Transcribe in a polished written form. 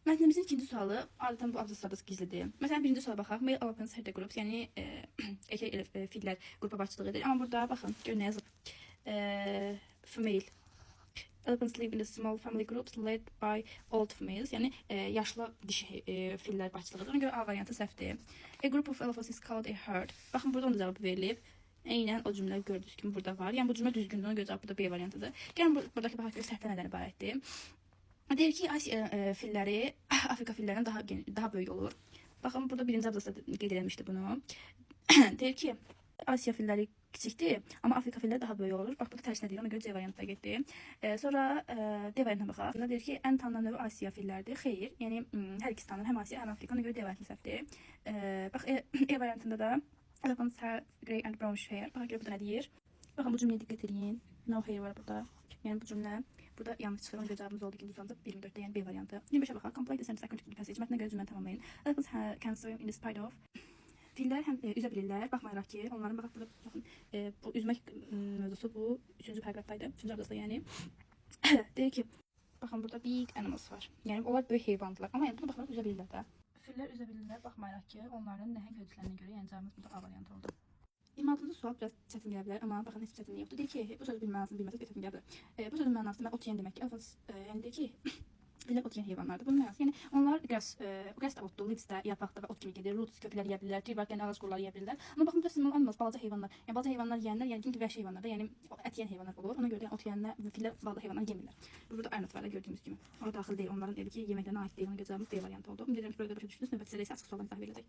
Mətnimizin ikinci sualı adətən bu abzaslarda gizlidir. Məsələn, birinci suala baxaq. Male elephants head the groups, yəni erkək fillər qrupa başçılıq edir. Amma burada baxın, gör nə yazıb. Female elephants live in the small family groups led by old females. Yəni yaşlı dişi fillər başçılıq edir. Ona görə A variantı səhvdir. A group of elephants is called a herd. Baxın, burada onun cavabı verilib. Eynən o cümlə gördüyünüz kimi burada var. Yəni bu cümlə düzgündür. Ona görə cavab burada B variantıdır. Gəlin buradakı baxaq görək səhvlər nədən ibarətdir. Deyir ki, Asiya filləri Afrika fillərindən daha böyük olur. Baxın, burada birinci abzasda qeyd eləmişdi bunu. Deyir ki, Asiya filləri kiçikdir, amma Afrika filləri daha böyük olur. Bax, burada tərsinə deyir, ona görə C variantı da getdi. Sonra D variantına baxaq. Bunda deyir ki, ən tanınan növü Asiya filləridir. Xeyr, yəni hər ikisi tanınır, həm Asiya, həm Afrika. Ona görə D variantı səhvdir. Bax, E variantında da elephants have grey and brownish hair. Bax, görə burada nə deyir? Baxın, bu cümləyə diqqət edin. No hair var burada. Yəni bu cümlə burada yanlış çıxır. Ona görə cavabımız oldu ikinci sualda 24-də, yəni B variantı. 25-ə baxaq. Complete the sentence according to the passage. Mətnə görə cümləni tamamlayın. Elephants can swim in spite of. Fillər həm üzə bilirlər, baxmayaraq ki, onların, baxaq burada, baxın, bu üzmək mövzusu bu 3-cü paraqrafdaydı. 3-cü abzasda yəni. Deyir ki, baxın, burada big animals var. Yəni onlar böyük heyvandılar. Amma yəni buna baxmayaraq üzə bilirlər də. Fillər üzə bilirlər, baxmayaraq ki, onların nəhəng hörüklərinə görə, yəni cavabımız burada A variantı oldu. 26-cı sual biraz çətin gələ bilər, amma baxın, heç bir çətinliyi yoxdur. Deyir ki, bu sözün mənasını bilməsəz bir çətin gələ bilər. Bu sözün mənası demək ot yeyən deməkdir. Elephants, yəni deyir ki, fillər ot yeyən heyvanlardır. Bunun mənası, yəni onlar grass, grass da otdur, leaves də yarpaqdır və ot kimi gedir. Roots, kökləri yeyə bilirlər, tree bark, yəni ağac qurları yeyə bilirlər. Amma baxın, burada small animals, balaca heyvanlar. Yəni balaca heyvanlar yeyənlər, yəni ki, vəhşi heyvanlar da, yəni o ət yeyən heyvanlar olur. Ona görə də ot yeyənlər, fillər balaca heyvanlar yemirlər. Burada are not var da gördüyümüz kimi. Ora daxil deyil, onların evki yeməklərinə aid deyil. Ona görə cavabımız B variantı oldu. Ümid edirəm ki, burada başa düşdünüz. Növbəti hissədə isə açıq suallar izah veriləcək.